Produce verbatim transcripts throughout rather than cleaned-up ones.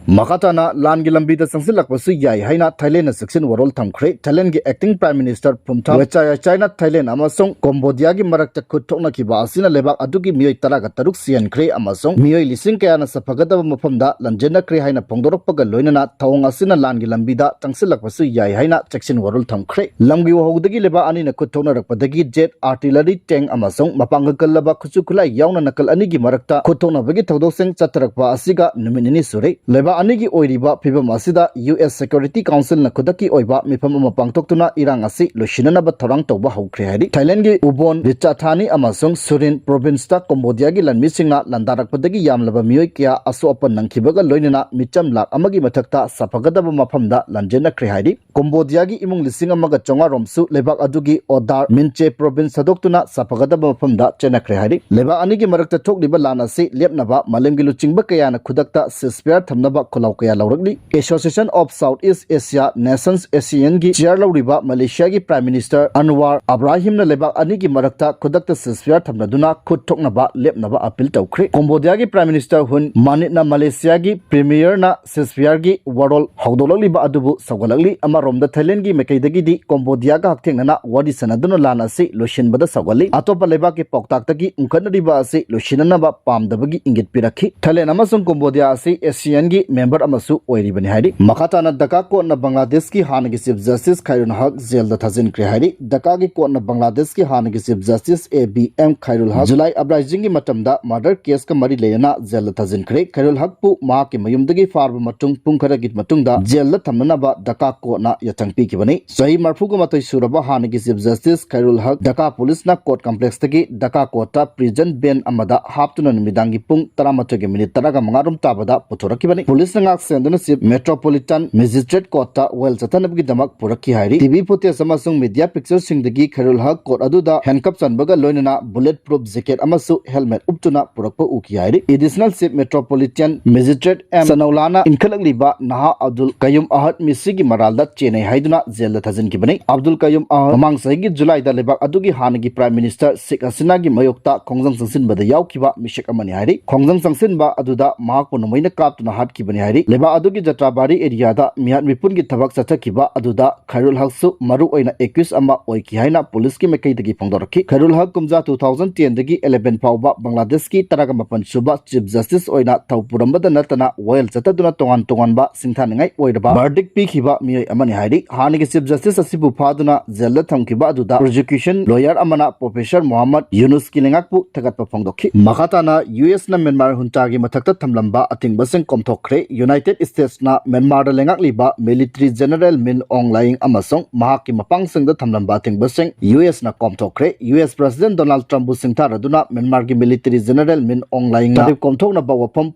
ꯃꯈꯥ ꯇꯥꯅ ꯂꯥꯟꯒꯤ ꯂꯝꯕꯤꯗ ꯆꯪꯁꯤꯜꯂꯛꯄꯁꯨ ꯌꯥꯏ ꯍꯥꯏꯅ ꯊꯥꯏꯂꯦꯟꯗꯅ ꯆꯦꯛꯁꯤꯟ ꯋꯥꯔꯣꯜ ꯊꯝꯈ꯭ꯔꯦ꯫ ꯊꯥꯏꯂꯦꯟꯒꯤ acting Prime Minister Phumtham Wechayachai ꯅ ꯊꯥꯏꯂꯦꯟ ꯑꯃꯁꯨꯡ ꯀꯣꯝꯕꯣꯗꯤꯌꯥꯒꯤ ꯃꯔꯛꯇ ꯈꯨꯠ ꯊꯣꯛꯅꯈꯤꯕ ꯑꯁꯤꯅ ꯂꯩꯕꯥꯛ ꯑꯗꯨꯒꯤ ꯃꯤꯑꯣꯏ ꯇꯔꯥꯒ ꯇꯔꯨꯛ ꯁꯤꯍꯟꯈ꯭ꯔꯦ ꯑꯃꯁꯨꯡ ꯃꯤꯑꯣꯏ ꯂꯤꯁꯤꯡ ꯀꯌꯥꯅ ꯁꯥꯐꯒꯗꯕ ꯃꯐꯝꯗ ꯂꯥꯟꯖꯦꯟꯅꯈ꯭ꯔꯦ ꯍꯥꯏꯅ ꯐꯣꯡꯗꯣꯔꯛꯄꯒ ꯂꯣꯏꯅꯅ ꯊꯧꯑꯣꯡ ꯑꯁꯤꯅ ꯂꯥꯟꯒꯤ ꯂꯝꯕꯤꯗ ꯆꯪꯁꯤꯜꯂꯛꯄꯁꯨ ꯌꯥꯏ ꯍꯥꯏꯅ ꯆꯦꯛꯁꯤꯟ ꯋꯥꯔꯣꯜ ꯊꯝꯈ꯭ꯔꯦ꯫ ꯂꯝꯒꯤ ꯋꯥꯍꯧꯗꯒꯤ ꯂꯩꯕꯥꯛ ꯑꯅꯤꯅ ꯈꯨꯠ ꯊꯣꯛꯅꯔꯛꯄꯗꯒꯤ jet, artillery, tank ꯑꯃꯁꯨꯡ ꯃꯄꯥꯡꯒꯜ ꯀꯜꯂꯕ ꯈꯨꯠꯁꯨ ꯈꯨꯠꯂꯥꯏ ꯌꯥꯎꯅ ꯅꯥꯀꯜ ꯑꯅꯤꯒꯤ ꯃꯔꯛꯇ ꯈꯨꯠ ꯊꯣꯛꯅꯕꯒꯤ ꯊꯧꯗꯣꯛꯁꯤꯡ ꯆꯠꯊꯔꯛꯄ ꯑꯁꯤꯒ ꯅꯨꯃꯤꯠ ꯅꯤꯅꯤ ꯁꯨꯔꯦ꯫ ꯂꯩꯕꯥꯛ ꯑꯅꯤꯒꯤ ꯑꯣꯏꯔꯤꯕ ꯐꯤꯕꯝ ꯑꯁꯤꯗ U S Security Council ꯅ ꯈꯨꯗꯛꯀꯤ ꯑꯣꯏꯕ ꯃꯤꯐꯝ ꯑꯃ ꯄꯥꯡꯊꯣꯛꯇꯨꯅ ꯏꯔꯥꯡ ꯑꯁꯤ ꯂꯣꯏꯁꯤꯟꯅꯅꯕ ꯊꯧꯔꯥꯡ ꯇꯧꯕ ꯍꯧꯈ꯭ꯔꯦ ꯍꯥꯏꯔꯤ꯫ ꯊꯥꯏꯂꯦꯟꯒꯤ ꯎꯕꯣꯟ, ꯔꯤꯆꯥꯊꯥꯅꯤ ꯑꯃꯁꯨꯡ ꯁꯨꯔꯤꯟ province ꯇ ꯀꯣꯝꯕꯣꯗꯤꯌꯥꯒꯤ ꯂꯥꯟꯃꯤꯁꯤꯡꯅ ꯂꯥꯟꯗꯥꯔꯛꯄꯗꯒꯤ ꯌꯥꯝꯂꯕ ꯃꯤꯑꯣꯏ ꯀꯌꯥ ꯑꯁꯣꯛ ꯑꯄꯟ ꯅꯪꯈꯤꯕꯒ ꯂꯣꯏꯅꯅ ꯃꯤꯆꯝ ꯂꯥꯈ ꯑꯃꯒꯤ ꯃꯊꯛꯇ ꯁꯥꯐꯒꯗꯕ ꯃꯐꯝꯗ ꯂꯥꯟꯖꯦꯟꯅꯈ꯭ꯔꯦ ꯍꯥꯏꯔꯤ꯫ ꯀꯣꯝꯕꯣꯗꯤꯌꯥꯒꯤ ꯏꯃꯨꯡ ꯂꯤꯁꯤꯡ ꯑꯃꯒ ꯆꯥꯝꯃꯉꯥ ꯔꯣꯝꯁꯨ ꯂꯩꯕꯥꯛ ꯑꯗꯨꯒꯤ ꯑꯣꯗꯥꯔ ꯃꯤꯟꯆꯦ province ꯊꯥꯗꯣꯛꯇꯨꯅ ꯁꯥꯐꯒꯗꯕ ꯃꯐꯝꯗ ꯆꯦꯟꯅꯈ꯭ꯔꯦ ꯍꯥꯏꯔꯤ꯫ ꯂꯩꯕꯥꯛ ꯑꯅꯤꯒꯤ ꯃꯔꯛꯇ ꯊꯣꯛꯂꯤꯕ ꯂꯥꯟ ꯑꯁꯤ ꯂꯦꯞꯅꯕ ꯃꯥꯂꯦꯝꯒꯤ ꯂꯨꯆꯤꯡꯕ ꯀꯌꯥꯅ ꯈꯨꯗꯛꯇ ceasefire ꯊꯝꯅꯕ ꯈꯣꯜꯂꯥꯎ ꯀꯌꯥ ꯂꯧꯔꯛꯂꯤ꯫ Association of South East Asia Nations, ASEAN ꯒꯤ chair ꯂꯧꯔꯤꯕ ꯃꯂꯦꯁꯤꯌꯥꯒꯤ Prime Minister ꯑꯟꯋꯥꯔ ꯑꯕ꯭ꯔꯥꯍꯤꯝꯅ ꯂꯩꯕꯥꯛ ꯑꯅꯤꯒꯤ ꯃꯔꯛꯇ ꯈꯨꯗꯛꯇ ceasefire ꯊꯝꯅꯗꯨꯅ ꯈꯨꯠ ꯊꯣꯛꯅꯕ ꯂꯦꯞꯅꯕ appeal ꯇꯧꯈ꯭ꯔꯦ꯫ ꯀꯣꯝꯕꯣꯗꯤꯌꯥꯒꯤ Prime Minister ꯍꯨꯟ ꯃꯥꯅꯤꯠꯅ ꯃꯂꯦꯁꯤꯌꯥꯒꯤ Premier ꯅ ceasefire ꯒꯤ ꯋꯥꯔꯣꯜ ꯍꯧꯗꯣꯛꯂꯛꯂꯤꯕ ꯑꯗꯨꯕꯨ ꯁꯧꯒꯠꯂꯛꯂꯤ꯫ ꯑꯃꯔꯣꯝꯗ ꯊꯥꯏꯂꯦꯟꯒꯤ ꯃꯥꯏꯀꯩꯗꯒꯤꯗꯤ ꯀꯣꯝꯕꯣꯗꯤꯌꯥꯒ ꯍꯛꯊꯦꯡꯅꯅ ꯋꯥꯔꯤ ꯁꯥꯟꯅꯗꯨꯅ ꯂꯥꯟ ꯑꯁꯤ ꯂꯣꯏꯁꯤꯟꯕꯗ ꯁꯧꯒꯠꯂꯤ꯫ ꯑꯇꯣꯞꯄ ꯂꯩꯕꯥꯛꯀꯤ ꯄꯥꯎꯇꯥꯛꯇꯒꯤ ꯎꯪꯈꯠꯅꯔꯤꯕ ꯑꯁꯤ ꯂꯣꯏꯁꯤꯟꯅꯅꯕ ꯄꯥꯝꯗꯕꯒꯤ ꯏꯪꯒꯤꯠ ꯄꯤꯔꯛꯈꯤ꯫ ꯊꯥꯏꯂꯦꯟ ꯑꯃꯁꯨꯡ ꯀꯣꯝꯕꯣꯗꯤꯌꯥ ꯑꯁꯤ ASEAN ꯒꯤ member ꯑꯃꯁꯨ ꯑꯣꯏꯔꯤꯕꯅꯤ ꯍꯥꯏꯔꯤ꯫ ꯃꯈꯥ ꯇꯥꯅ ꯙꯥꯀꯥ court ꯅ ꯕꯪꯒ꯭ꯂꯥꯗꯦꯁꯀꯤ ꯍꯥꯟꯅꯒꯤ Chief Justice ꯈꯥꯏꯔꯨꯜ ꯍꯛ ꯖꯦꯜꯗ ꯊꯥꯖꯤꯟꯈ꯭ꯔꯦ ꯍꯥꯏꯔꯤ꯫ ꯙꯥꯀꯥꯒꯤ court ꯅ ꯕꯪꯒ꯭ꯂꯥꯗꯦꯁꯀꯤ ꯍꯥꯟꯅꯒꯤ Chief Justice A B M ꯈꯥꯏꯔꯨꯜ ꯍꯛ July uprising ꯒꯤ ꯃꯇꯝꯗ murder case ꯀ ꯃꯔꯤ ꯂꯩꯅꯅ ꯖꯦꯜꯗ ꯊꯥꯖꯤꯟꯈ꯭ꯔꯦ꯫ ꯈꯥꯏꯔꯨꯜ ꯍꯛꯄꯨ ꯃꯍꯥꯛꯀꯤ ꯃꯌꯨꯝꯗꯒꯤ ꯐꯥꯔꯕ ꯃꯇꯨꯡ ꯄꯨꯡ ꯈꯔꯒꯤ ꯃꯇꯨꯡꯗ ꯖꯦꯜꯗ ꯊꯝꯅꯅꯕ ꯙꯥꯀꯥ court ꯅ ꯌꯥꯊꯪ ꯄꯤꯈꯤꯕꯅꯤ꯫ ꯆꯍꯤ ꯃꯔꯤꯐꯨꯒ ꯃꯥꯊꯣꯏ ꯁꯨꯔꯕ ꯍꯥꯟꯅꯒꯤ Chief Justice ꯈꯥꯏꯔꯨꯜ ꯍꯛ ꯙꯥꯀꯥ police ꯅ court complex ꯇꯒꯤ ꯙꯥꯀꯥ court ꯇ prison van ꯑꯃꯗ ꯍꯥꯞꯇꯨꯅ ꯅꯨꯃꯤꯗꯥꯡꯒꯤ ꯄꯨꯡ ꯇꯔꯥꯃꯥꯊꯣꯏꯒ minute ꯇꯔꯥꯒ ꯃꯉꯥ ꯔꯣꯝ ꯇꯥꯕꯗ ꯄꯨꯊꯣꯔꯛꯈꯤꯕꯅꯤ꯫ Police ꯅ ꯉꯥꯛ ꯁꯦꯟꯗꯨꯅ Chief Metropolitan Magistrate Court ꯇ ꯋꯥꯌꯦꯜ ꯆꯠꯊꯅꯕꯒꯤꯗꯃꯛ ꯄꯨꯔꯛꯈꯤ ꯍꯥꯏꯔꯤ꯫ TV footage ꯑꯃꯁꯨꯡ media picture ꯁꯤꯡꯗꯒꯤ ꯈꯥꯏꯔꯨꯜ ꯍꯛ court ꯑꯗꯨꯗ handcuff ꯆꯟꯕꯒ ꯂꯣꯏꯅꯅ bullet proof jacket ꯑꯃꯁꯨ helmet ꯎꯞꯇꯨꯅ ꯄꯨꯔꯛꯄ ꯎꯈꯤ ꯍꯥꯏꯔꯤ꯫ Additional Chief Metropolitan Magistrate M ꯁꯅꯧꯂꯥꯅ ꯏꯟꯈꯠꯂꯛꯂꯤꯕ ꯅꯍꯥ ꯑꯕꯗꯨꯜ ꯀꯌꯨꯝ ꯑꯍꯗ ꯃꯤꯁꯤꯒꯤ ꯃꯔꯥꯜꯗ ꯆꯦꯟꯅꯩ ꯍꯥꯏꯗꯨꯅ ꯖꯦꯜꯗ ꯊꯥꯖꯤꯟꯈꯤꯕꯅꯤ꯫ ꯑꯕꯗꯨꯜ ꯀꯌꯨꯝ ꯑꯍꯗ ꯃꯃꯥꯡ ꯆꯍꯤꯒꯤ ꯖꯨꯂꯥꯏꯗ ꯂꯩꯕꯥꯛ ꯑꯗꯨꯒꯤ ꯍꯥꯟꯅꯒꯤ Prime Minister ꯁꯦꯈ ꯍꯁꯤꯅꯥꯒꯤ ꯃꯥꯌꯣꯛꯇ ꯈꯣꯡꯖꯪ ꯆꯪꯁꯤꯟꯕꯗ ꯌꯥꯎꯈꯤꯕ ꯃꯤꯁꯛ ꯑꯃꯅꯤ ꯍꯥꯏꯔꯤ꯫ ꯈꯣꯡꯖꯪ ꯆꯪꯁꯤꯟꯕ ꯑꯗꯨꯗ ꯃꯍꯥꯛꯄꯨ ꯅꯣꯡꯃꯩꯅ ꯀꯥꯞꯇꯨꯅ ꯍꯥꯠꯈꯤꯕ ꯍꯥꯏꯔꯤ꯫ ꯂꯩꯕꯥꯛ ꯑꯗꯨꯒꯤ ꯖꯇ꯭ꯔꯥꯕꯥꯔꯤ ꯑꯦꯔꯤꯌꯥꯗ ꯃꯤꯍꯥꯠ ꯃꯤꯄꯨꯟꯒꯤ ꯊꯕꯛ ꯆꯠꯊꯈꯤꯕ ꯑꯗꯨꯗ ꯈꯩꯔꯨꯜ ꯍꯛꯁꯨ ꯃꯔꯨ ꯑꯣꯏꯅ ꯑꯦꯀ꯭ꯌꯨꯁ ꯑꯃ ꯑꯣꯏꯈꯤ ꯍꯥꯏꯅ ꯄꯨꯂꯤꯁꯀꯤ ꯃꯥꯏꯀꯩꯗꯒꯤ ꯐꯣꯡꯗꯣꯔꯛꯈꯤ꯫ ꯈꯩꯔꯨꯜ ꯍꯛ ꯀꯨꯝꯖꯥ two thousand ten ꯗꯒꯤ eleven ꯐꯥꯎꯕ ꯕꯪꯒ꯭ꯂꯥꯗꯦꯁꯀꯤ ꯇꯔꯥꯒ ꯃꯥꯄꯟ ꯁꯨꯕ ꯆꯤꯐ ꯖꯁꯇꯤꯁ ꯑꯣꯏꯅ ꯊꯧ ꯄꯨꯔꯝꯕꯗ ꯅꯠꯇꯅ ꯋꯥꯌꯦꯜ ꯆꯠꯊꯗꯨꯅ ꯇꯣꯉꯥꯟ ꯇꯣꯉꯥꯟꯕ ꯁꯤꯡꯊꯥꯅꯤꯡꯉꯥꯏ ꯑꯣꯏꯔꯕ ꯚꯔꯗꯤꯛ ꯄꯤꯈꯤꯕ ꯃꯤꯑꯣꯏ ꯑꯃꯅꯤ ꯍꯥꯏꯔꯤ꯫ ꯍꯥꯟꯅꯒꯤ ꯆꯤꯐ ꯖꯁꯇꯤꯁ ꯑꯁꯤꯕꯨ ꯐꯥꯗꯨꯅ ꯖꯦꯜꯗ ꯊꯝꯈꯤꯕ ꯑꯗꯨꯗ ꯄ꯭ꯔꯣꯁꯤꯀ꯭ꯌꯨꯁꯟ ꯂꯣꯌꯔ ꯑꯃꯅ ꯄ꯭ꯔꯣꯐꯦꯁꯔ ꯃꯣꯍꯝꯃꯗ ꯌꯨꯅꯨꯁꯀꯤ ꯂꯩꯉꯥꯛꯄꯨ ꯊꯥꯒꯠꯄ ꯐꯣꯡꯗꯣꯛꯈꯤ꯫ ꯃꯈꯥ ꯇꯥꯅ ꯌꯨ ꯑꯦꯁꯅ ꯃ꯭ꯌꯥꯟꯃꯥꯔ ꯍꯨꯟꯇꯥꯒꯤ ꯃꯊꯛꯇ ꯊꯝꯂꯝꯕ ꯑꯊꯤꯡꯕꯁꯤꯡ ꯀꯣꯝꯊꯣꯛꯈ꯭ꯔꯦ꯫ ꯌꯨꯅꯥꯏꯇꯦꯗ ꯁ꯭ꯇꯦꯠꯁꯅ ꯃ꯭ꯌꯥꯟꯃꯥꯔꯗ ꯂꯩꯉꯥꯛꯂꯤꯕ military general Min Aung Hlaing ꯑꯃꯁꯨꯡ ꯃꯍꯥꯛꯀꯤ ꯃꯄꯥꯡꯁꯤꯡꯗ ꯊꯝꯂꯝꯕ ꯑꯊꯤꯡꯕꯁꯤꯡ ꯌꯨ ꯑꯦꯁꯅ ꯀꯣꯝꯊꯣꯛꯈ꯭ꯔꯦ꯫ ꯌꯨ ꯑꯦꯁ ꯄ꯭ꯔꯁꯤꯗꯦꯟ ꯗꯣꯅꯥꯜꯗ ꯇ꯭ꯔꯝꯞꯄꯨ ꯁꯤꯡꯊꯥꯔꯗꯨꯅ ꯃ꯭ꯌꯥꯟꯃꯥꯔꯒꯤ ꯃꯤꯂꯤꯇꯔꯤ ꯖꯦꯅꯔꯦꯜ ꯃꯤꯟ ꯑꯣꯡ ꯂꯥꯏꯌꯤꯡꯅ ꯇꯥꯔꯤꯐ ꯀꯣꯝꯊꯣꯛꯅꯕ ꯋꯥꯐꯝ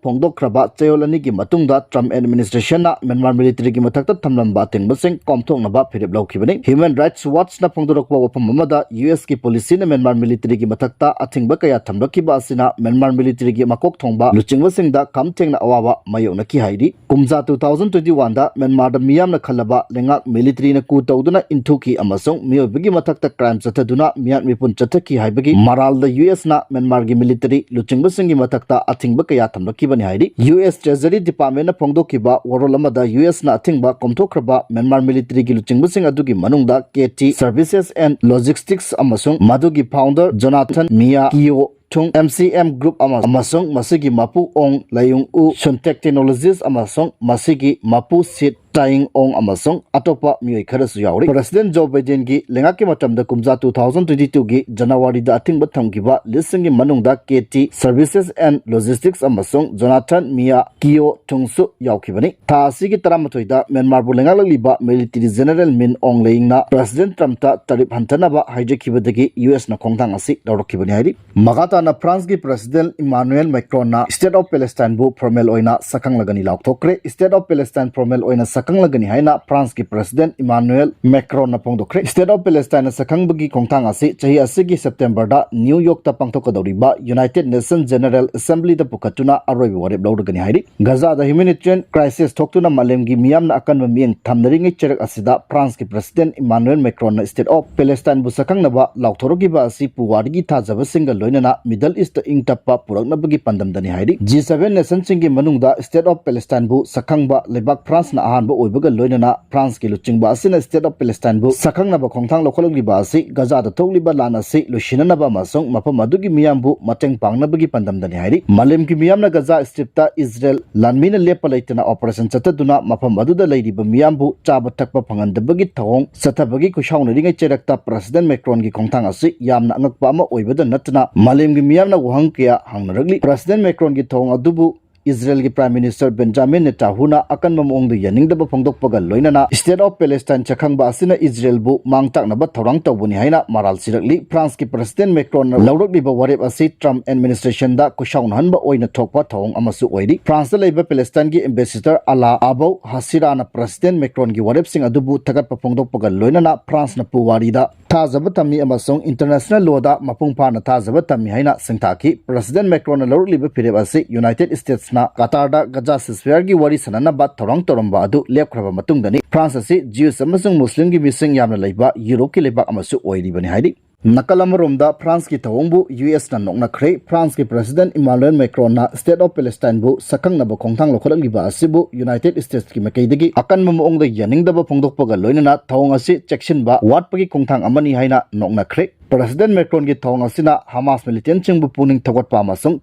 ꯐꯣꯡꯗꯣꯛꯈ꯭ꯔꯕ ꯆꯌꯣꯜ ꯑꯅꯤꯒꯤ ꯃꯇꯨꯡꯗ ꯇ꯭ꯔꯝꯞ ꯑꯦꯗꯃꯤꯅꯤꯁꯇ꯭ꯔꯦꯁꯟꯅ ꯃ꯭ꯌꯥꯟꯃꯥꯔ ꯃꯤꯂꯤꯇꯔꯤꯒꯤ ꯃꯊꯛꯇ ꯊꯝꯂꯝꯕ ꯑꯊꯤꯡꯕꯁꯤꯡ ꯀꯣꯝꯊꯣꯛꯅꯕ ꯐꯤꯔꯦꯞ ꯂꯧꯈꯤꯕꯅꯤ꯫ ꯍ꯭ꯌꯨꯃꯦꯟ ꯔꯥꯏꯠꯁ ꯋꯥꯆꯅ ꯐꯣꯡꯗꯣꯔꯛꯄ ꯋꯥꯐꯝ ꯑꯃꯗ ꯌꯨ ꯑꯦꯁꯀꯤ ꯄꯣꯂꯤꯁꯤꯅ ꯃ꯭ꯌꯥꯟꯃꯥꯔ ꯃꯤꯂꯤꯇꯔꯤꯒꯤ ꯃꯊꯛꯇ ꯑꯊꯤꯡꯕ ꯀꯌꯥ ꯊꯝꯂꯛꯈꯤꯕ ꯑꯁꯤꯅ ꯃ꯭ꯌꯥꯟꯃꯥꯔ ꯃꯤꯂꯤꯇꯔꯤꯒꯤ ꯃꯀꯣꯛ ꯊꯣꯡꯕ ꯂꯨꯆꯤꯡꯕꯁꯤꯡꯗ ꯈꯝ ꯊꯦꯡꯅ ꯑꯋꯥꯕ ꯃꯥꯌꯣꯛꯅꯈꯤ ꯍꯥꯏꯔꯤ꯫ ꯀꯨꯝꯖꯥ two thousand twenty one ꯗ ꯃ꯭ꯌꯥꯟꯃꯥꯔꯗ ꯃꯤꯌꯥꯝꯅ ꯈꯜꯂꯕ ꯂꯩꯉꯥꯛ ꯃꯤꯂꯤꯇꯔꯤꯅ ꯀꯨ ꯇꯧꯗꯨꯅ ꯏꯟꯊꯨꯈꯤ ꯑꯃꯁꯨꯡ ꯃꯤꯑꯣꯏꯕꯒꯤ ꯃꯊꯛꯇ ꯀ꯭ꯔꯥꯏꯝ ꯆꯠꯊꯗꯨꯅ ꯃꯤꯍꯥꯠ ꯃꯤꯄꯨꯟ ꯆꯠꯊꯈꯤ ꯍꯥꯏꯕꯒꯤ ꯃꯔꯥꯜꯗ ꯌꯨ ꯑꯦꯁꯅ ꯃ꯭ꯌꯥꯟꯃꯥꯔꯒꯤ ꯃꯤꯂꯤꯇꯔꯤ ꯂꯨꯆꯤꯡꯕꯁꯤꯡꯒꯤ ꯃꯊꯛꯇ ꯑꯊꯤꯡꯕ ꯀꯌꯥ ꯊꯝꯂꯛꯈꯤꯕꯅꯤ ꯍꯥꯏꯔꯤ꯫ ꯌꯨ ꯑꯦꯁ ꯇ꯭ꯔꯦꯖꯔꯤ ꯗꯤꯄꯥꯔꯠꯃꯦꯟꯅ ꯐꯣꯡꯗꯣꯛꯈꯤꯕ ꯋꯥꯔꯣꯜ ꯑꯃꯗ ꯌꯨ ꯑꯦꯁꯅ ꯑꯊꯤꯡꯕ ꯀꯣꯝꯊꯣꯛꯈ꯭ꯔꯕ ꯃ꯭ꯌꯥꯟꯃꯥꯔ ꯃꯤꯂꯤꯇꯔꯤꯒꯤ ꯂꯨꯆꯤꯡꯕꯁꯤꯡ ꯑꯗꯨꯒꯤ ꯃꯅꯨꯡꯗ K T Services and Logistics ꯑꯃꯁꯨꯡ ꯃꯗꯨꯒꯤ founder Jonathan Myo Kyaw Thaung, M C M group ꯑꯃ ꯑꯃꯁꯨꯡ ꯃꯁꯤꯒꯤ ꯃꯄꯨ ꯑꯣꯡ ꯂꯥꯏꯌꯨꯡ ꯎ, ꯁꯨꯟꯇꯦꯛ ꯇꯦꯛꯅꯣꯂꯣꯖꯤꯁ ꯑꯃꯁꯨꯡ ꯃꯁꯤꯒꯤ ꯃꯄꯨ ꯁꯤꯠ ꯇꯥꯏꯌꯤꯡ ꯑꯣꯡ ꯑꯃꯁꯨꯡ ꯑꯇꯣꯞꯄ ꯃꯤꯑꯣꯏ ꯈꯔꯁꯨ ꯌꯥꯎꯔꯤ꯫ ꯄ꯭ꯔꯁꯤꯗꯦꯟ ꯖꯣ ꯕꯥꯏꯗꯦꯟꯒꯤ ꯂꯩꯉꯥꯛꯀꯤ ꯃꯇꯝꯗ ꯀꯨꯝꯖꯥ two thousand twenty two ꯒꯤ ꯖꯅꯋꯥꯔꯤꯗ ꯑꯊꯤꯡꯕ ꯊꯝꯈꯤꯕ ꯂꯤꯁꯁꯤꯡꯒꯤ ꯃꯅꯨꯡꯗ K T Services and Logistics ꯑꯃꯁꯨꯡ ꯖꯣꯅꯥꯊꯟ ꯃꯤꯌꯥ ꯀꯤꯌꯣ ꯊꯨꯡꯁꯨ ꯌꯥꯎꯈꯤꯕꯅꯤ꯫ ꯊꯥ ꯑꯁꯤꯒꯤ ꯇꯔꯥꯃꯥꯊꯣꯏꯗ ꯃ꯭ꯌꯥꯟꯃꯥꯔꯕꯨ ꯂꯩꯉꯥꯛꯂꯛꯂꯤꯕ military general Min Aung ꯂꯥꯏꯌꯤꯡꯅ president ꯇ꯭ꯔꯝꯞꯇ ꯇꯥꯔꯤꯐ ꯍꯟꯊꯅꯕ ꯍꯥꯏꯖꯈꯤꯕꯗꯒꯤ U ꯑꯦꯁꯅ ꯈꯣꯡꯊꯥꯡ ꯑꯁꯤ ꯂꯧꯔꯛꯈꯤꯕꯅꯤ ꯍꯥꯏꯔꯤ꯫ ꯃꯈꯥ ꯇꯥꯅ ꯐ꯭ꯔꯥꯟꯁꯀꯤ ꯄ꯭ꯔꯁꯤꯗꯦꯟ ꯏꯃꯥꯅꯨꯑꯦꯜ ꯃꯦꯀ꯭ꯔꯣꯟꯅ State of Palestineꯕꯨ ꯐꯣꯔꯃꯦꯜ ꯑꯣꯏꯅ ꯁꯛꯈꯪꯂꯒꯅꯤ ꯂꯥꯎꯊꯣꯛꯈ꯭ꯔꯦ꯫ State of Palestine ꯐꯣꯔꯃꯦꯜ ꯑꯣꯏꯅ ꯁꯛꯈꯪꯂꯒꯅꯤ ꯍꯥꯏꯅ ꯐ꯭ꯔꯥꯟꯁꯀꯤ ꯄ꯭ꯔꯁꯤꯗꯦꯟ ꯏꯃꯥꯅꯨꯑꯦꯜ ꯃꯦꯀ꯭ꯔꯣꯟꯅ ꯐꯣꯡꯗꯣꯛꯈ꯭ꯔꯦ꯫ State of Palestineꯅ ꯁꯛꯈꯪꯕꯒꯤ ꯈꯣꯡꯊꯥꯡ ꯑꯁꯤ ꯆꯍꯤ ꯑꯁꯤꯒꯤ ꯁꯦꯞꯇꯦꯝꯕꯔꯗ ꯅ꯭ꯌꯨ ꯌꯣꯔꯛꯇ ꯄꯥꯡꯊꯣꯛꯀꯗꯧꯔꯤꯕ United Nations General Assemblyꯗ ꯄꯨꯈꯠꯇꯨꯅ ꯑꯔꯣꯏꯕ ꯋꯥꯔꯦꯞ ꯂꯧꯔꯒꯅꯤ ꯍꯥꯏꯔꯤ꯫ ꯒꯖꯥꯗ humanitarian crisis ꯊꯣꯛꯇꯨꯅ ꯃꯥꯂꯦꯝꯒꯤ ꯃꯤꯌꯥꯝꯅ ꯑꯀꯟꯕ ꯃꯤꯠꯌꯦꯡ ꯊꯝꯅꯔꯤꯉꯩ ꯆꯩꯔꯛ ꯑꯁꯤꯗ ꯐ꯭ꯔꯥꯟꯁꯀꯤ ꯄ꯭ꯔꯁꯤꯗꯦꯟ ꯏꯃꯥꯅꯨꯑꯦꯜ ꯃꯦꯀ꯭ꯔꯣꯟꯅ State of Palestineꯕꯨ ꯁꯛꯈꯪꯅꯕ ꯂꯥꯎꯊꯣꯔꯛꯈꯤꯕ ꯑꯁꯤ ꯄꯨꯋꯥꯔꯤꯒꯤ ꯊꯥꯖꯕꯁꯤꯡꯒ ꯂꯣꯏꯅꯅ Middle Eastꯇ ꯏꯪ ꯇꯞꯄ ꯄꯨꯔꯛꯅꯕꯒꯤ ꯄꯥꯟꯗꯝꯗꯅꯤ ꯍꯥꯏꯔꯤ꯫ G seven nationꯁꯤꯡꯒꯤ ꯃꯅꯨꯡꯗ State of Palestineꯕꯨ ꯁꯛꯈꯪꯕ ꯂꯩꯕꯥꯛ ꯐ꯭ꯔꯥꯟꯁꯅ ꯑꯍꯥꯟꯕ ꯑꯣꯏꯕꯒ ꯂꯣꯏꯅꯅ ꯐ꯭ꯔꯥꯟꯁꯀꯤ ꯂꯨꯆꯤꯡꯕ ꯑꯁꯤꯅ State of Palestineꯕꯨ ꯁꯛꯈꯪꯅꯕ ꯈꯣꯡꯊꯥꯡ ꯂꯧꯈꯠꯂꯛꯂꯤꯕ ꯑꯁꯤ ꯒꯖꯥꯗ ꯊꯣꯛꯂꯤꯕ ꯂꯥꯟ ꯑꯁꯤ ꯂꯣꯏꯁꯤꯟꯅꯅꯕ ꯑꯃꯁꯨꯡ ꯃꯐꯝ ꯑꯗꯨꯒꯤ ꯃꯤꯌꯥꯝꯕꯨ ꯃꯇꯦꯡ ꯄꯥꯡꯅꯕꯒꯤ ꯄꯥꯟꯗꯝꯗꯅꯤ ꯍꯥꯏꯔꯤ꯫ ꯃꯥꯂꯦꯝꯒꯤ ꯃꯤꯌꯥꯝꯅ ꯒꯖꯥ ꯁ꯭ꯇ꯭ꯔꯤꯞꯇ ꯏꯖꯔꯦꯜ ꯂꯥꯟꯃꯤꯅ ꯂꯦꯞꯄ ꯂꯩꯇꯅ operation ꯆꯠꯊꯗꯨꯅ ꯃꯐꯝ ꯑꯗꯨꯗ ꯂꯩꯔꯤꯕ ꯃꯤꯌꯥꯝꯕꯨ ꯆꯥꯕ ꯊꯛꯄ ꯐꯪꯍꯟꯗꯕꯒꯤ ꯊꯧꯑꯣꯡ ꯆꯠꯊꯕꯒꯤ ꯈꯨꯁꯥꯎꯅꯔꯤꯉꯩ ꯆꯩꯔꯛꯇ ꯄ꯭ꯔꯁꯤꯗꯦꯟ ꯃꯦꯀ꯭ꯔꯣꯟꯒꯤ ꯈꯣꯡꯊꯥꯡ ꯑꯁꯤ ꯌꯥꯝꯅ ꯑꯉꯛꯄ ꯑꯃ ꯑꯣꯏꯕꯗ ꯅꯠꯇꯅ ꯃꯥꯂꯦꯝꯒꯤ ꯃꯤꯌꯥꯝꯅ ꯋꯥꯍꯪ ꯀꯌꯥ ꯍꯪꯅꯔꯛꯂꯤ꯫ ꯄ꯭ꯔꯁꯤꯗꯦꯟ ꯃꯦꯀ꯭ꯔꯣꯟꯒꯤ ꯊꯧꯑꯣꯡ ꯑꯗꯨꯕꯨ ꯏꯖꯔꯦꯜꯒꯤ Prime Minister ꯕꯦꯟꯖꯥꯃꯤꯟ ꯅꯦꯇꯥꯍꯨꯅ ꯑꯀꯟꯕ ꯃꯑꯣꯡꯗ ꯌꯥꯅꯤꯡꯗꯕ ꯐꯣꯡꯗꯣꯛꯄꯒ ꯂꯣꯏꯅꯅ State of Palestine ꯁꯛꯈꯪꯕ ꯑꯁꯤꯅ ꯏꯖꯔꯦꯜꯕꯨ ꯃꯥꯡ ꯇꯥꯛꯅꯕ ꯊꯧꯔꯥꯡ ꯇꯧꯕꯅꯤ ꯍꯥꯏꯅ ꯃꯔꯥꯜ ꯁꯤꯔꯛꯂꯤ꯫ ꯐ꯭ꯔꯥꯟꯁꯀꯤ ꯄ꯭ꯔꯁꯤꯗꯦꯟ ꯃꯦꯀ꯭ꯔꯣꯟꯅ ꯂꯧꯔꯛꯂꯤꯕ ꯋꯥꯔꯦꯞ ꯑꯁꯤ ꯇ꯭ꯔꯝꯞ administrationꯗ ꯈꯨꯁꯥꯎꯅꯍꯟꯕ ꯑꯣꯏꯅ ꯊꯣꯛꯄ ꯊꯧꯑꯣꯡ ꯑꯃꯁꯨ ꯑꯣꯏꯔꯤ꯫ ꯐ꯭ꯔꯥꯟꯁꯇ ꯂꯩꯕ ꯄꯦꯂꯦꯁꯇꯥꯏꯟꯒꯤ ambassador ꯑꯂꯥ ꯑꯕꯧ ꯍꯁꯤꯔꯥꯅ ꯄ꯭ꯔꯁꯤꯗꯦꯟ ꯃꯦꯀ꯭ꯔꯣꯟꯒꯤ ꯋꯥꯔꯦꯞꯁꯤꯡ ꯑꯗꯨꯕꯨ ꯊꯥꯒꯠꯄ ꯐꯣꯡꯗꯣꯛꯄꯒ ꯂꯣꯏꯅꯅ ꯐ꯭ꯔꯥꯟꯁꯅ ꯄꯨꯋꯥꯔꯤꯗ ꯊꯥꯖꯕ ꯊꯝꯃꯤ ꯑꯃꯁꯨꯡ international lawꯗ ꯃꯄꯨꯡ ꯐꯥꯅ ꯊꯥꯖꯕ ꯊꯝꯃꯤ ꯍꯥꯏꯅ ꯁꯤꯡꯊꯥꯈꯤ꯫ ꯄ꯭ꯔꯁꯤꯗꯦꯟ ꯃꯦꯀ꯭ꯔꯣꯟꯅ ꯂꯧꯔꯛꯂꯤꯕ ꯐꯤꯔꯦꯞ ꯑꯁꯤ United Statesꯅ ꯀꯇꯥꯔꯗ ꯒꯖꯥ ceasefiregi ꯋꯥꯔꯤ ꯁꯥꯟꯅꯅꯕ ꯊꯧꯔꯥꯡ ꯇꯧꯔꯝꯕ ꯑꯗꯨ ꯂꯦꯞꯈ꯭ꯔꯕ ꯃꯇꯨꯡꯗꯅꯤ꯫ ꯐ꯭ꯔꯥꯟꯁ ꯑꯁꯤ Jews ꯑꯃꯁꯨꯡ ꯃꯨꯁꯂꯤꯝꯒꯤ ꯃꯤꯁꯤꯡ ꯌꯥꯝꯅ ꯂꯩꯕ ꯌꯨꯔꯣꯞꯀꯤ ꯂꯩꯕꯥꯛ ꯑꯃꯁꯨ ꯑꯣꯏꯔꯤꯕꯅꯤ ꯍꯥꯏꯔꯤ꯫ ꯅꯥꯀꯜ ꯑꯃꯔꯣꯝꯗ ꯐ꯭ꯔꯥꯟꯁꯀꯤ ꯊꯧꯑꯣꯡꯕꯨ ꯌꯨ ꯑꯦꯁꯅ ꯅꯣꯛꯅꯈ꯭ꯔꯦ꯫ ꯐ꯭ꯔꯥꯟꯁꯀꯤ ꯄ꯭ꯔꯁꯤꯗꯦꯟ ꯏꯃꯥꯅꯨꯑꯦꯜ ꯃꯦꯀ꯭ꯔꯣꯟꯅ State of Palestineꯕꯨ ꯁꯛꯈꯪꯅꯕ ꯈꯣꯡꯊꯥꯡ ꯂꯧꯈꯠꯂꯛꯂꯤꯕ ꯑꯁꯤꯕꯨ United Statesꯀꯤ ꯃꯥꯏꯀꯩꯗꯒꯤ ꯑꯀꯟꯕ ꯃꯑꯣꯡꯗ ꯌꯥꯅꯤꯡꯗꯕ ꯐꯣꯡꯗꯣꯛꯄꯒ ꯂꯣꯏꯅꯅ ꯊꯧꯑꯣꯡ ꯑꯁꯤ ꯆꯦꯛꯁꯤꯟꯕ ꯋꯥꯠꯄꯒꯤ ꯈꯣꯡꯊꯥꯡ ꯑꯃꯅꯤ ꯍꯥꯏꯅ ꯅꯣꯛꯅꯈ꯭ꯔꯦ꯫ ꯄ꯭ꯔꯁꯤꯗꯦꯟ ꯃꯦꯀ꯭ꯔꯣꯟꯒꯤ ꯊꯧꯑꯣꯡ ꯑꯁꯤꯅ ꯍꯃꯥꯁ militantꯁꯤꯡꯕꯨ ꯄꯨꯛꯅꯤꯡ ꯊꯧꯒꯠꯄ ꯑꯃꯁꯨꯡ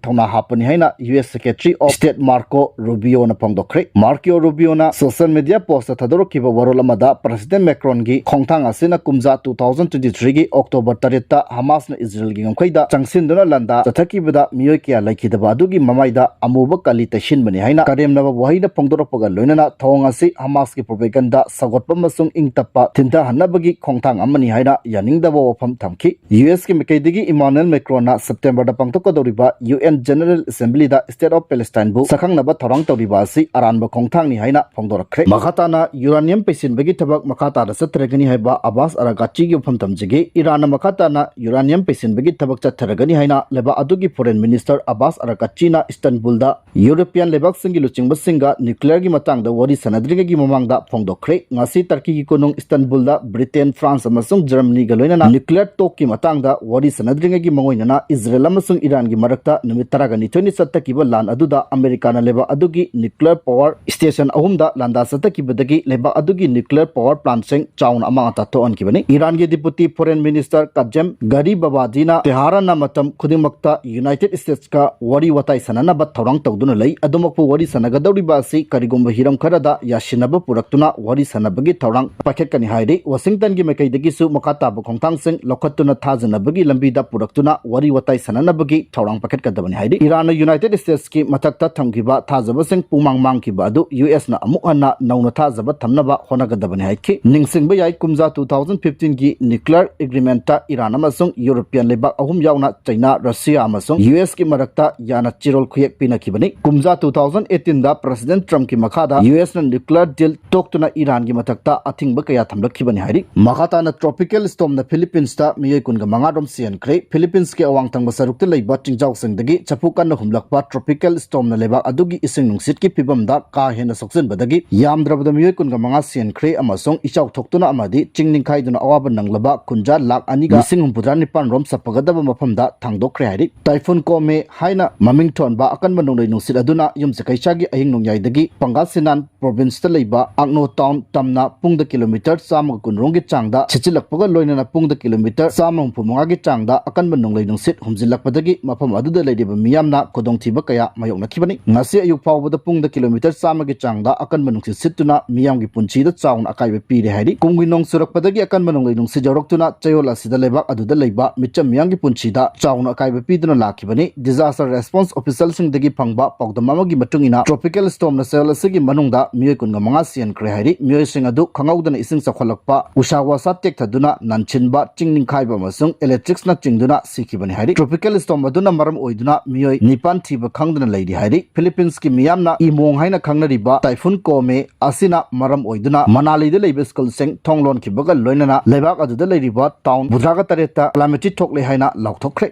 ꯊꯧꯅꯥ ꯍꯥꯞꯄꯅꯤ ꯍꯥꯏꯅ U S Secretary of State Marco ꯔꯨꯕꯤꯌꯣꯅ ꯐꯣꯡꯗꯣꯛꯈ꯭ꯔꯦ꯫ ꯃꯥꯔꯀꯤꯑꯣ ꯔꯨꯕꯤꯌꯣꯅ social media postꯇ ꯊꯥꯗꯣꯔꯛꯈꯤꯕ ꯋꯥꯔꯣꯜ ꯑꯃꯗ ꯄ꯭ꯔꯁꯤꯗꯦꯟ ꯃꯦꯀ꯭ꯔꯣꯟꯒꯤ ꯈꯣꯡꯊꯥꯡ ꯑꯁꯤꯅ ꯀꯨꯝꯖꯥ two thousand twenty threeꯒꯤ October ꯇꯔꯦꯠꯇ ꯍꯃꯥꯁꯅ ꯏꯖꯔꯦꯜꯒꯤ ꯉꯝꯈꯩꯗ ꯆꯪꯁꯤꯟꯗꯨꯅ ꯂꯥꯟꯗꯥ ꯆꯠꯊꯈꯤꯕꯗ ꯃꯤꯑꯣꯏ ꯀꯌꯥ ꯂꯩꯈꯤꯗꯕ ꯑꯗꯨꯒꯤ ꯃꯃꯥꯏꯗ ꯑꯃꯨꯕ ꯀꯥꯂꯤ ꯇꯩꯁꯤꯟꯕꯅꯤ ꯍꯥꯏꯅ ꯀꯔꯦꯝꯅꯕ ꯋꯥꯍꯩꯅ ꯐꯣꯡꯗꯣꯔꯛꯄꯒ ꯂꯣꯏꯅꯅ ꯊꯧꯑꯣꯡ ꯑꯁꯤ ꯍꯃꯥꯁꯀꯤ propaganda ꯁꯧꯒꯠꯄ ꯑꯃꯁꯨꯡ ꯏꯪ ꯇꯞꯄ ꯊꯤꯟꯊꯍꯟꯅꯕꯒꯤ ꯈꯣꯡꯊꯥꯡ ꯑꯃꯅꯤ ꯍꯥꯏꯅ ꯌꯥꯅꯤꯡꯗꯕ ꯋꯥꯐꯝ ꯊꯝꯈꯤ꯫ ꯌꯨ ꯑꯦꯁꯀꯤ ꯃꯥꯏꯀꯩꯗꯒꯤ ꯏꯃꯥꯅꯨꯑꯦꯜ ꯃꯦꯀ꯭ꯔꯣꯟꯅ ꯁꯦꯞꯇꯦꯝꯕꯔꯗ ꯄꯥꯡꯊꯣꯛꯀꯗꯧꯔꯤꯕ ꯌꯨ ꯑꯦꯟ ꯖꯦꯅꯔꯦꯜ ꯑꯦꯁꯦꯝꯕ꯭ꯂꯤꯗ State of Palestineꯕꯨ ꯁꯛꯈꯪꯅꯕ ꯊꯧꯔꯥꯡ ꯇꯧꯔꯤꯕ ꯑꯁꯤ ꯑꯔꯥꯟꯕ ꯈꯣꯡꯊꯥꯡꯅꯤ ꯍꯥꯏꯅ ꯐꯣꯡꯗꯣꯔꯛꯈ꯭ꯔꯦ꯫ ꯃꯈꯥ ꯇꯥꯅ ꯌꯨꯔꯥꯅꯤꯌꯝ ꯄꯩꯁꯤꯟꯕꯒꯤ ꯊꯕꯛ ꯃꯈꯥ ꯇꯥꯅ ꯆꯠꯊꯔꯒꯅꯤ ꯍꯥꯏꯕ ꯑꯕꯥꯁ ꯑꯔꯥꯒꯥꯆꯤꯒꯤ ꯋꯥꯐꯝ ꯊꯝꯖꯒꯦ꯫ ꯏꯔꯥꯟꯅ ꯃꯈꯥ ꯇꯥꯅ ꯌꯨꯔꯥꯅꯤꯌꯝ ꯄꯩꯁꯤꯟꯕꯒꯤ ꯊꯕꯛ ꯆꯠꯊꯔꯒꯅꯤ ꯍꯥꯏꯅ ꯂꯩꯕꯥꯛ ꯑꯗꯨꯒꯤ Foreign Minister ꯑꯕꯥꯁ ꯑꯔꯥꯒꯥꯆꯤꯅ ꯏꯁꯇꯟꯕꯨꯜꯗ ꯌꯨꯔꯣꯄꯤꯌꯟ ꯂꯩꯕꯥꯛꯁꯤꯡꯒꯤ ꯂꯨꯆꯤꯡꯕꯁꯤꯡꯒ nuclearꯒꯤ ꯃꯇꯥꯡꯗ ꯋꯥꯔꯤ ꯁꯥꯟꯅꯗ꯭ꯔꯤꯉꯩꯒꯤ ꯃꯃꯥꯡꯗ ꯐꯣꯡꯗꯣꯛꯈ꯭ꯔꯦ꯫ ꯉꯁꯤ ꯇꯔꯀꯤꯒꯤ ꯀꯣꯅꯨꯡ ꯏꯁꯇꯟꯕꯨꯜꯗ ꯕ꯭ꯔꯤꯇꯦꯟ, ꯐ꯭ꯔꯥꯟꯁ ꯑꯃꯁꯨꯡ ꯖꯔꯃꯅꯤꯒ ꯂꯣꯏꯅꯅ nuclear talkꯀꯤ ꯃꯇꯥꯡꯗ ꯋꯥꯔꯤ ꯁꯥꯟꯅꯗ꯭ꯔꯤꯉꯩꯒꯤ ꯃꯥꯡꯑꯣꯏꯅꯅ ꯏꯖꯔꯦꯜ ꯑꯃꯁꯨꯡ ꯏꯔꯥꯟꯒꯤ ꯃꯔꯛꯇ ꯅꯨꯃꯤꯠ ꯇꯔꯥꯅꯤꯊꯣꯏꯅꯤ ꯆꯠꯊꯈꯤꯕ ꯂꯥꯟ ꯑꯗꯨꯗ ꯑꯃꯦꯔꯤꯀꯥꯅ ꯂꯩꯕꯥꯛ ꯑꯗꯨꯒꯤ nuclear power station ꯑꯍꯨꯝꯗ ꯂꯥꯟꯗꯥ ꯆꯠꯊꯈꯤꯕꯗꯒꯤ ꯂꯩꯕꯥꯛ ꯑꯗꯨꯒꯤ nuclear power plantꯁꯤꯡ ꯆꯥꯎꯅ ꯑꯃꯥꯡ ꯑꯇꯥ ꯊꯣꯛꯍꯟꯈꯤꯕꯅꯤ꯫ ꯏꯔꯥꯟꯒꯤ Deputy Foreign Minister ꯀꯥꯖꯦꯝ ꯒꯔꯤꯕꯕꯥꯗꯤꯅ ꯇꯦꯍꯔꯥꯟꯅ ꯃꯇꯝ ꯈꯨꯗꯤꯡꯃꯛꯇ United Statesꯀ ꯋꯥꯔꯤ ꯋꯥꯇꯥꯏ ꯁꯥꯟꯅꯅꯕ ꯊꯧꯔꯥꯡ ꯇꯧꯗꯨꯅ ꯂꯩ꯫ ꯑꯗꯨꯃꯛꯄꯨ ꯋꯥꯔꯤ ꯁꯥꯟꯅꯒꯗꯧꯔꯤꯕ ꯑꯁꯤ ꯀꯔꯤꯒꯨꯝꯕ ꯍꯤꯔꯝ ꯈꯔꯗ ꯌꯥꯁꯤꯟꯅꯕ ꯄꯨꯔꯛꯇꯨꯅ ꯋꯥꯔꯤ ꯁꯥꯟꯅꯕꯒꯤ ꯊꯧꯔꯥꯡ ꯄꯥꯏꯈꯠꯀꯅꯤ ꯍꯥꯏꯔꯤ꯫ ꯋꯥꯁꯤꯡꯇꯟꯒꯤ ꯃꯥꯏꯀꯩꯗꯒꯤꯁꯨ ꯃꯈꯥ ꯇꯥꯕ ꯈꯣꯡꯊꯥꯡꯁꯤꯡ ꯂꯧꯈꯠꯇꯨꯅ ꯊꯥꯖꯅꯕꯒꯤ ꯂꯝꯕꯤꯗ ꯄꯨꯔꯛꯇꯨꯅ ꯋꯥꯔꯤ ꯋꯥꯇꯥꯏ ꯁꯥꯟꯅꯅꯕꯒꯤ ꯊꯧꯔꯥꯡ ꯄꯥꯏꯈꯠꯀꯗꯕꯅꯤ ꯍꯥꯏꯔꯤ꯫ ꯏꯔꯥꯟꯅ United Statesꯀꯤ ꯃꯊꯛꯇ ꯊꯝꯈꯤꯕ ꯊꯥꯖꯕꯁꯤꯡ ꯄꯨꯡꯃꯥꯡ ꯃꯥꯡꯈꯤꯕ ꯑꯗꯨ ꯌꯨ ꯑꯦꯁꯅ ꯑꯃꯨꯛ ꯍꯟꯅ ꯅꯧꯅ ꯊꯥꯖꯕ ꯊꯝꯅꯕ ꯍꯣꯠꯅꯒꯗꯕꯅꯤ ꯍꯥꯏꯈꯤ꯫ ꯅꯤꯡꯁꯤꯡꯕ ꯌꯥꯏ, ꯀꯨꯝꯖꯥ two thousand fifteenꯒꯤ nuclear agreementꯇ ꯏꯔꯥꯟ ꯑꯃꯁꯨꯡ ꯌꯨꯔꯣꯄꯤꯌꯟ ꯂꯩꯕꯥꯛ ꯑꯍꯨꯝ ꯌꯥꯎꯅ ꯆꯩꯅꯥ, ꯔꯁꯤꯌꯥ ꯑꯃꯁꯨꯡ ꯌꯨ ꯑꯦꯁꯀꯤ ꯃꯔꯛꯇ ꯌꯥꯅ ꯆꯤꯔꯣꯜ ꯈꯨꯌꯦꯛ ꯄꯤꯅꯈꯤꯕꯅꯤ꯫ ꯀꯨꯝꯖꯥ two thousand eighteenꯗ President Trumpꯀꯤ ꯃꯈꯥꯗ ꯌꯨ ꯑꯦꯁꯅ nuclear deal ꯇꯣꯛꯇꯨꯅ ꯏꯔꯥꯟꯒꯤ ꯃꯊꯛꯇ ꯑꯊꯤꯡꯕ ꯀꯌꯥ ꯊꯝꯂꯛꯈꯤꯕꯅꯤ ꯍꯥꯏꯔꯤ꯫ ꯃꯈꯥ ꯇꯥꯅ Tropical Stormꯅ Philippines ꯃꯤꯑꯣꯏ ꯀꯨꯟꯒ ꯃꯉꯥ ꯔꯣꯝ ꯁꯤꯍꯟꯈ꯭ꯔꯦ꯫ Philippines ꯀꯤ ꯑꯋꯥꯡ ꯊꯪꯕ ꯁꯔꯨꯛꯇ ꯂꯩꯕ ꯆꯤꯡꯖꯥꯎꯁꯤꯡꯗꯒꯤ ꯆꯐꯨ ꯀꯟꯅ ꯍꯨꯝꯂꯛꯄ Tropical Stormꯅ ꯂꯩꯕꯥꯛ ꯑꯗꯨꯒꯤ ꯏꯁꯤꯡ ꯅꯨꯡꯁꯤꯠꯀꯤ ꯐꯤꯕꯝꯗ ꯀꯥ ꯍꯦꯟꯅ ꯁꯣꯛꯆꯤꯟꯕꯗꯒꯤ ꯌꯥꯝꯗ꯭ꯔꯕꯗ ꯃꯤꯑꯣꯏ ꯀꯨꯟꯒ ꯃꯉꯥ ꯁꯤꯍꯟꯈ꯭ꯔꯦ ꯑꯃꯁꯨꯡ ꯏꯆꯥꯎ ꯊꯣꯛꯇꯨꯅ ꯑꯃꯗꯤ ꯆꯤꯡ ꯅꯤꯡꯈꯥꯏꯗꯨꯅ ꯑꯋꯥꯕ ꯅꯪꯂꯕ ꯈꯨꯟꯖꯥ ꯂꯥꯈ ꯑꯅꯤꯒ ꯂꯤꯁꯤꯡ ꯍꯨꯝꯐꯨꯇꯔꯥ ꯅꯤꯄꯥꯟ ꯔꯣꯝ ꯆꯠꯄꯒꯗꯕ ꯃꯐꯝꯗ ꯊꯥꯡꯗꯣꯛꯈ꯭ꯔꯦ ꯍꯥꯏꯔꯤ꯫ Typhoon Kome ꯍꯥꯏꯅ ꯃꯃꯤꯡ ꯊꯣꯟꯕ ꯑꯀꯟꯕ ꯅꯣꯡꯂꯩ ꯅꯨꯡꯁꯤꯠ ꯑꯗꯨꯅ ꯌꯨꯝꯁꯀꯩꯁꯒꯤ ꯑꯍꯤꯡ ꯅꯣꯡꯌꯥꯏꯗꯒꯤ Pangasinan Provinceꯇ ꯂꯩꯕ Akno Town ꯇꯝꯅ ꯄꯨꯡꯗ kilometre ꯆꯥꯝꯃꯒ ꯀꯨꯟ ꯔꯣꯝꯒꯤ ꯆꯥꯡꯗ ꯁꯤꯠꯆꯤꯜꯂꯛꯄꯒ ꯂꯣꯏꯅꯅ ꯄꯨꯡꯗ kilometre ꯆꯥꯝꯃ ꯍꯨꯝꯐꯨ ꯃꯉꯥꯒꯤ ꯆꯥꯡꯗ ꯑꯀꯟꯕ ꯅꯣꯡꯂꯩ ꯅꯨꯡꯁꯤꯠ ꯍꯨꯝꯖꯤꯜꯂꯛꯄꯗꯒꯤ ꯃꯐꯝ ꯑꯗꯨꯗ ꯂꯩꯔꯤꯕ ꯃꯤꯌꯥꯝꯅ ꯈꯨꯗꯣꯡꯊꯤꯕ ꯀꯌꯥ ꯃꯥꯌꯣꯛꯅꯈꯤꯕꯅꯤ꯫ ꯉꯁꯤ ꯑꯌꯨꯛ ꯐꯥꯎꯕꯗ ꯄꯨꯡꯗ kilometre ꯆꯥꯝꯃꯒꯤ ꯆꯥꯡꯗ ꯑꯀꯟꯕ ꯅꯨꯡꯁꯤꯠ ꯁꯤꯠꯇꯨꯅ ꯃꯤꯌꯥꯝꯒꯤ ꯄꯨꯟꯁꯤꯗ ꯆꯥꯎꯅ ꯑꯀꯥꯏꯕ ꯄꯤꯔꯦ ꯍꯥꯏꯔꯤ꯫ ꯀꯨꯝꯒꯤ ꯅꯣꯡ ꯆꯨꯔꯛꯄꯗꯒꯤ ꯑꯀꯟꯕ ꯅꯣꯡꯂꯩ ꯅꯨꯡꯁꯤꯠ ꯌꯧꯔꯛꯇꯨꯅ ꯆꯌꯣꯜ ꯑꯁꯤꯗ ꯂꯩꯕꯥꯛ ꯑꯗꯨꯗ ꯂꯩꯕ ꯃꯤꯆꯝ ꯃꯤꯌꯥꯝꯒꯤ ꯄꯨꯟꯁꯤꯗ ꯆꯥꯎꯅ ꯑꯀꯥꯏꯕ ꯄꯤꯗꯨꯅ ꯂꯥꯛꯈꯤꯕꯅꯤ꯫ Disaster Response Officialꯁꯤꯡꯗꯒꯤ ꯐꯪꯕ ꯄꯥꯎꯗꯝ ꯑꯃꯒꯤ ꯃꯇꯨꯡ ꯏꯟꯅ, Tropical Stormꯅ ꯆꯌꯣꯜ ꯑꯁꯤꯒꯤ ꯃꯅꯨꯡꯗ ꯃꯤꯑꯣꯏ ꯀꯨꯟꯒ ꯃꯉꯥ ꯁꯤꯍꯟꯈ꯭ꯔꯦ ꯍꯥꯏꯔꯤ꯫ ꯃꯤꯑꯣꯏꯁꯤꯡ ꯑꯗꯨ ꯈꯪꯍꯧꯗꯅ ꯏꯁꯤꯡ ꯆꯥꯎꯈꯠꯂꯛꯄ, ꯎꯁꯥ ꯋꯥꯁꯥ ꯇꯦꯛꯊꯗꯨꯅ ꯅꯥꯟꯁꯤꯟꯕ, ꯆꯤꯡ ꯅꯤꯡꯈꯥꯏꯕ ꯑꯃꯁꯨꯡ electrics ꯅ ꯆꯤꯡꯗꯨꯅ ꯁꯤꯈꯤꯕꯅꯤ ꯍꯥꯏꯔꯤ꯫ Tropical storm ꯑꯗꯨꯅ ꯃꯔꯝ ꯑꯣꯏꯗꯨꯅ ꯃꯤꯑꯣꯏ ꯅꯤꯄꯥꯟ ꯊꯤꯕ ꯈꯪꯗꯅ ꯂꯩꯔꯤ ꯍꯥꯏꯔꯤ꯫ Philippines ꯀꯤ ꯃꯤꯌꯥꯝꯅ ꯏꯃꯣꯡ ꯍꯥꯏꯅ ꯈꯪꯅꯔꯤꯕ Typhoon Kome ꯑꯁꯤꯅ ꯃꯔꯝ ꯑꯣꯏꯗꯨꯅ ꯃꯅꯥꯂꯤꯗ ꯂꯩꯕ ꯁ꯭ꯀꯨꯜꯁꯤꯡ ꯊꯣꯡ ꯂꯣꯟꯈꯤꯕꯒ ꯂꯣꯏꯅꯅ ꯂꯩꯕꯥꯛ ꯑꯗꯨꯗ ꯂꯩꯔꯤꯕ ꯇꯥꯎꯟ ꯍꯨꯝꯐꯨꯇꯔꯥꯒ ꯇꯔꯦꯠꯇ calamity ꯊꯣꯛꯂꯦ ꯍꯥꯏꯅ ꯂꯥꯎꯊꯣꯛꯈ꯭ꯔꯦ꯫